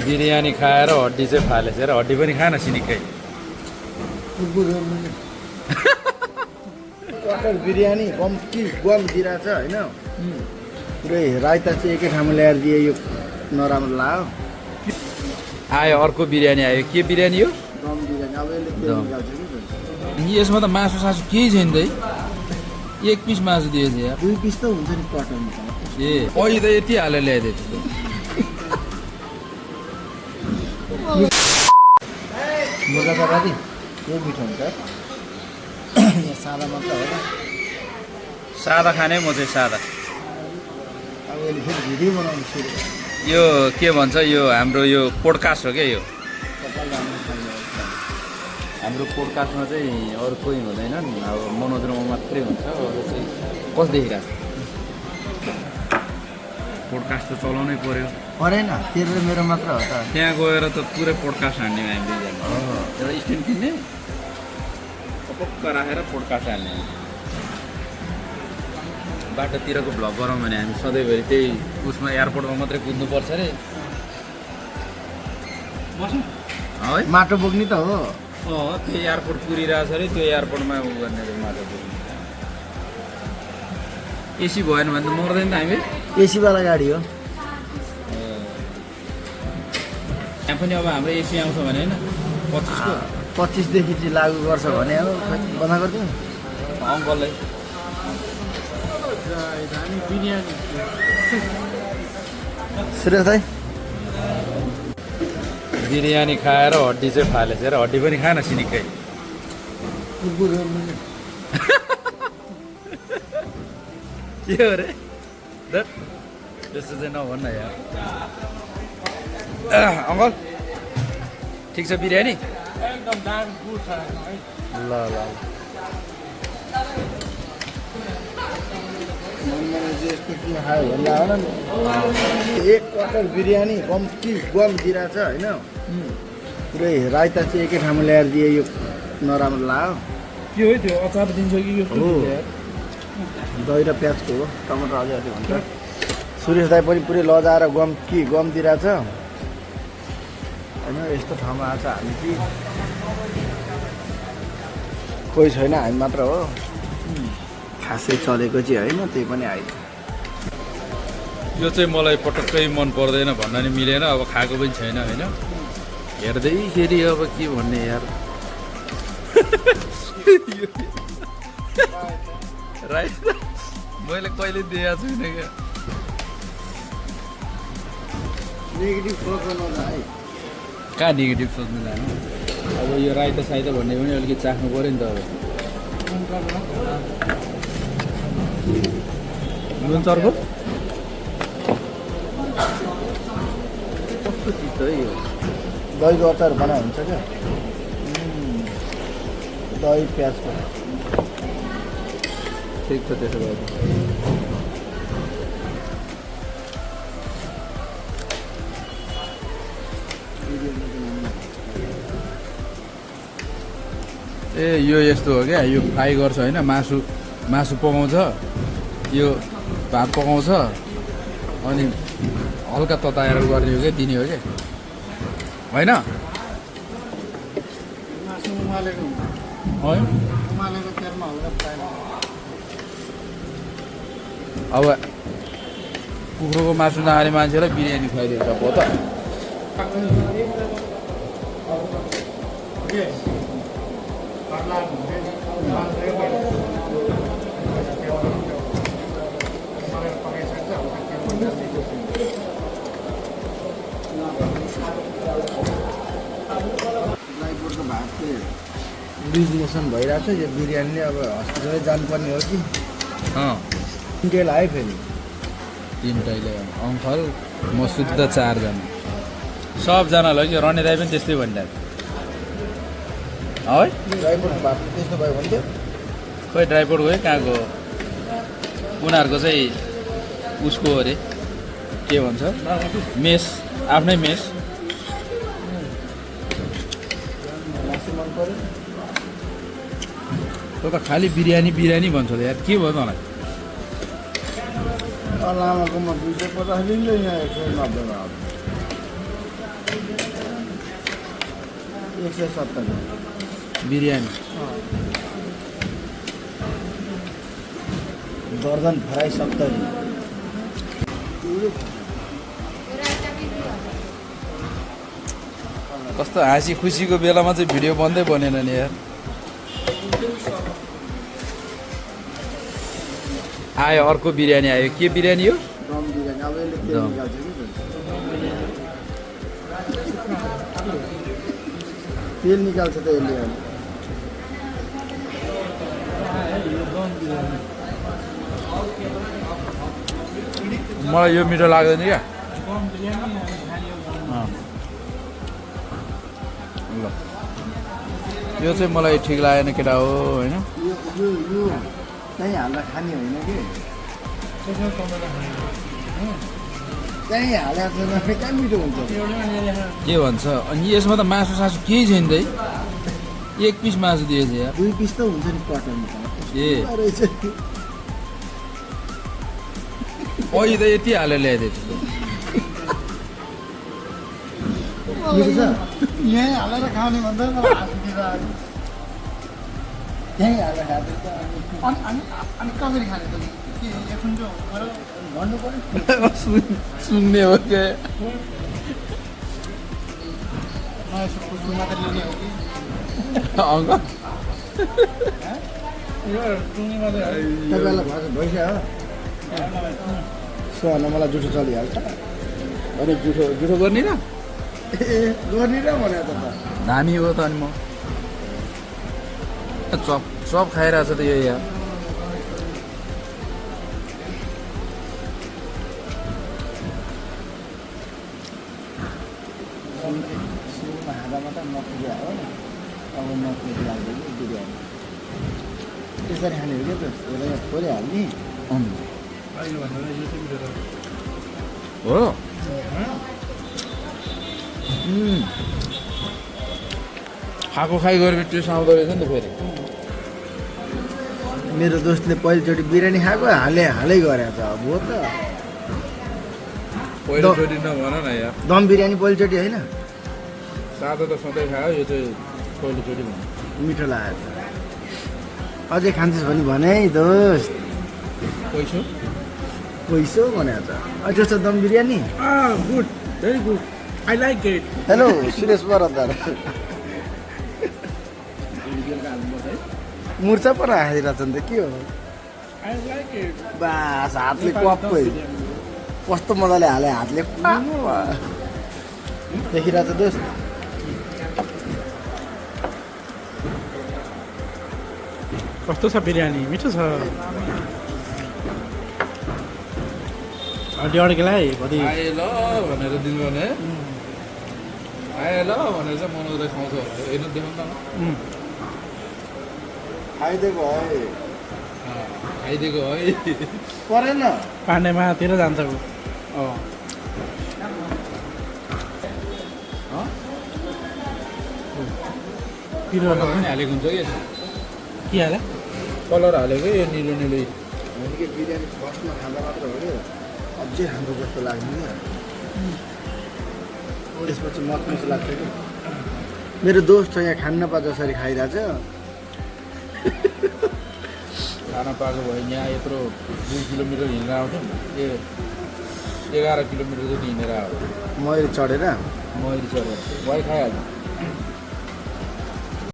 बिरयानी खाएर हड्डी चाहिँ फालेछ र हड्डी पनि खान सिनिकै क्वार्टर बिरयानी कम्ती गम दिइरहेछ होइन पुरै रायता चाहिँ एकै ठाउँमा ल्याएर दिए यो नराम्रो लाग्यो आयो अर्को बिरयानी आयो के बिरयानी हो गम बिरयानी अब यसले के निकाल्छ कि यसमा त मासु सासु केही छैन त है एक पिस मासु दिएछ यार 2 पिस त हुन्छ नि क्वार्टरमा ए अहिले त यति हालेर ल्याइदिएछ मुर्गा तरकारी यो मिठो हुन्छ यहाँ सादा मात्र होला सादा खाने म चाहिँ सादा अब यसले फेरि भिडियो बनाउनु सुरु यो के भन्छ यो हाम्रो यो पोडकास्ट हो क्या यो कपाल राम्रो खाइरहेको हाम्रो पोडकास्टमा चाहिँ अरू कोही हुँदैनन् अब मनोज र म मात्रै हुन्छ अरू चाहिँ कस देखिरहेको पोडकास्ट त चलाउनै पर्यो परेन तेरो र मेरो मात्र हो त त्यहाँ गएर त पुरै पोडकास्ट हान्ने हामीले एउटा स्ट्यान्ड किन्ने पक्क राखेर पोडकास्ट हाल्ने बाटोतिरको भ्लग गरौँ भने हामी सधैँभरि त्यही उसमा एयरपोर्टमा मात्रै कुद्नुपर्छ अरे है माटो बोक्ने त हो त्यो एयरपोर्ट पुरिरहेछ अरे त्यो एयरपोर्टमा उ गर्ने माटो बोक्ने एसी भएन भने त मर्दैन त हामी एसीवाला गाडी हो यहाँ पनि अब हाम्रो एसी आउँछ भने होइन 25को 25 देखि चाहिँ लागु गर्छ भने हो बन्द गरिदिउँ अङ्कललाई सुरेश दाइ बिरयानी खाएर हड्डी चाहिँ फालेछ र हड्डी पनि खान सिनिकै के हो रे त्यस्तो चाहिँ नभन्न यार अङ्कल ठिक छ बिरयानी ल ल एक क्वार्टर बिरयानी कम्ती गम दिइरहेछ होइन पुरै रायता चाहिँ एकै ठाउँमा ल्याएर दिए यो नराम्रो लाग्यो के हो त्यो अचार दिन्छ कि हो दही र प्याजको हो टमाटर अझै अझै हुन्छ सुरेश दाई पनि पुरै लजाएर गम दिइरहेछ होइन यस्तो ठाउँमा आएको छ हामी चाहिँ कोही छैन हामी मात्र हो खासै चलेको चाहिँ होइन त्यही पनि आइज यो चाहिँ मलाई पटक्कै मन पर्दैन भन्न नि मिलेन अब खाएको पनि छैन होइन हेर्दैखेरि अब के भन्ने यार राइट मैले कहिले दिएको छुइनँ क्या नेगेटिभ सोच्नु है कहाँ नेगेटिभ सोच्नु जानु अब यो राइता साइता भन्ने पनि अलिकति चाख्नु पऱ्यो नि त अब नुन चर्को कस्तो चिज त है यो दहीको अचार बनाए हुन्छ क्या दही प्याजको ठिक छ त्यसो भए ए यो यस्तो हो क्या यो फ्राई गर्छ होइन मासु पकाउँछ यो भात पकाउँछ अनि हल्का तताएर गर्ने हो क्या दिने हो क्या होइन अब कुखुराको मासु नखाने मान्छेलाई बिरयानी खुवाइदिन्छ हो त ड्राइपोर्टको भात चाहिँ लुज मोसन भइरहेको छ यो बिरयानीले अब हस्पिटलै जानुपर्ने हो कि तेल आयो फेरि तिनटैले अङ्कल म शुद्ध 4 जना सबजनालाई कि रने दाइ पनि त्यस्तै भनिरहेको है ड्राइपोर्टको भात त्यस्तो भयो भने खोइ ड्राइपोर्ट गयो कहाँको उनीहरूको चाहिँ उसको अरे के भन्छ मेस आफ्नै मेस मन पऱ्यो त्यो त खालि बिरयानी भन्छ त यार के भयो मलाई लामाकोमा 250 लिन्छ यहाँ 190 मा 170 बिरयानी दर्जन फ्राई 70 कस्तो हाँसी खुसीको बेलामा चाहिँ भिडियो बन्दै बनेन नि यार आयो अर्को बिरयानी आयो के बिरयानी हो दम बिरयानी अब यसले तेल दम। निकाल्छ कि तेल निकाल्छ त यसले अब। मलाई यो मिठो लाग्दैन क्या ल यो चाहिँ मलाई ठिक लागेन केटा हो होइन यो त्यहीँ हाल्दा खाने होइन कि त्यहीँ हालेको छैन कहाँ मिठो हुन्छ के भन्छ अनि यसमा त मासु सासु केही छैन त है एक पिस मासु दिएछ यार 2 पिस त हुन्छ नि कटन ए रहेछ अहिले त यति हालेर ल्याइदिएको मिठो छ यहीँ हालेर खाने भन्दा मलाई हाँस उठिरहेको यहीँ हालेर खाँदैछ अनि कसरी खाने त के एकछिनको भन्नु पर्यो सुन्ने हो क्या नयाँ सुक्खु मात्रै ल्याउने हो कि अङ्कल यो टुङ्गी मात्रै हो तपाईँलाई भइसक्यो सुहान मलाई जुठो चलिहाल्छ अनि जुठो गर्ने र ए गर्ने र भने त धामी हो त अनि म चप चप खाइरहेको छ त यो यार सुरुमा खाँदा मात्रै नपुग्यो हो अब नपुग्यो लाग्दैन बिरयानी त्यसरी खाने हो क्या त यसलाई थोरै हाल्ने अहिले भन्दा यो चाहिँ मिठो छ हो खाएको खाइ गरेपछि टेस्ट आउँदो रहेछ नि त फेरि मेरो दोस्तले पहिलोचोटि बिरयानी खाएको हालै गरेको छ अब हो त पहिलोचोटि नभन न यार दम बिरयानी पहिलोचोटि होइन सादा त सधैँ खायो यो चाहिँ पहिलोचोटि भन मिठो लागेको छ अझै खान्छस् भने है दोस्त पैसो पैसो भनेको छ अझ छ दम biryani good very good I like it hello Suresh बरदार मुर्चा पो राखिरहेछ नि त के हो आई लाइक इट बास हातले कप्पै कस्तो मजाले हाले हातले देखिरहेछ दोस्त कस्तो छ बिरयानी मिठो छ अलि अड्केलाई भोलि आए ल भनेर दिनु भने आए ल भनेर चाहिँ मनाउँदै खाउँछ हेर्नु देखाउनु न खाइदिएको है खाइदिएको है परेन पाण्डेमातिर जान्छ ऊ पिरो कलर पनि हालेको हुन्छ कि के हाल्यो कलर हालेको यो निलो निलो भनेको बिरयानी फर्स्टमा खाँदा मात्र हो कि अझै हाम्रो जस्तो लाग्ने क्या त्यसपछि मच लाग्छ कि मेरो दोस्त छ यहाँ खान्न नपा जसरी खाइरहेछ खाना पाएको भयो यहाँ यत्रो 2 किलोमिटर हिँडेर आउँथ्यौँ ए 11 किलोमिटर जति हिँडेर आयो मैले चढेर मैले चढेर भइ खाइहाल्छु